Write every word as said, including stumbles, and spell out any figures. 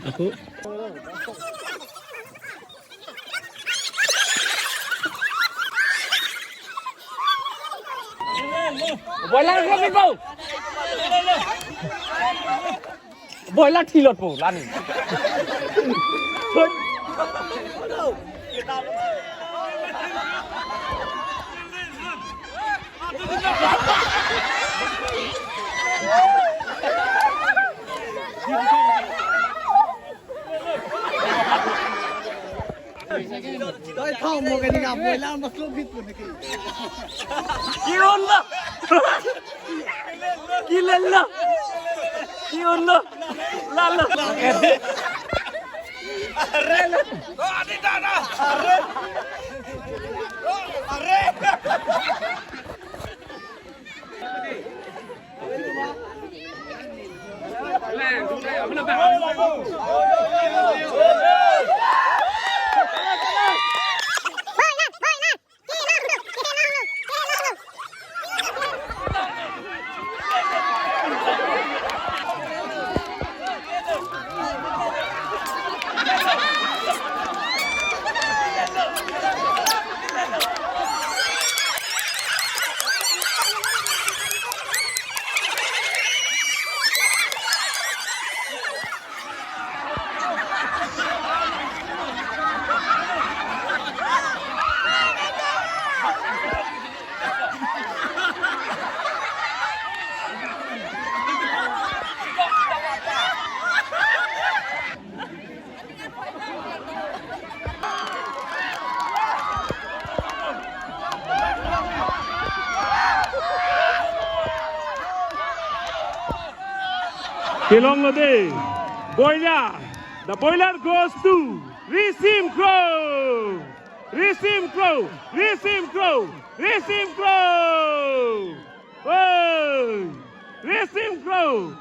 Ako. Boiler ko pipo. Boiler thilot po lani. Oi, thau mo kani ka boiler mas lo bit ko niki. Ki-un lo. Ki lelo. Ki-un lo. Lalo. Are lo. Are. Are. Kelong lo de. Boiler. The boiler goes to Risim Kro. Risim Kro. Risim Kro. Risim Kro. Oi. Risim Kro.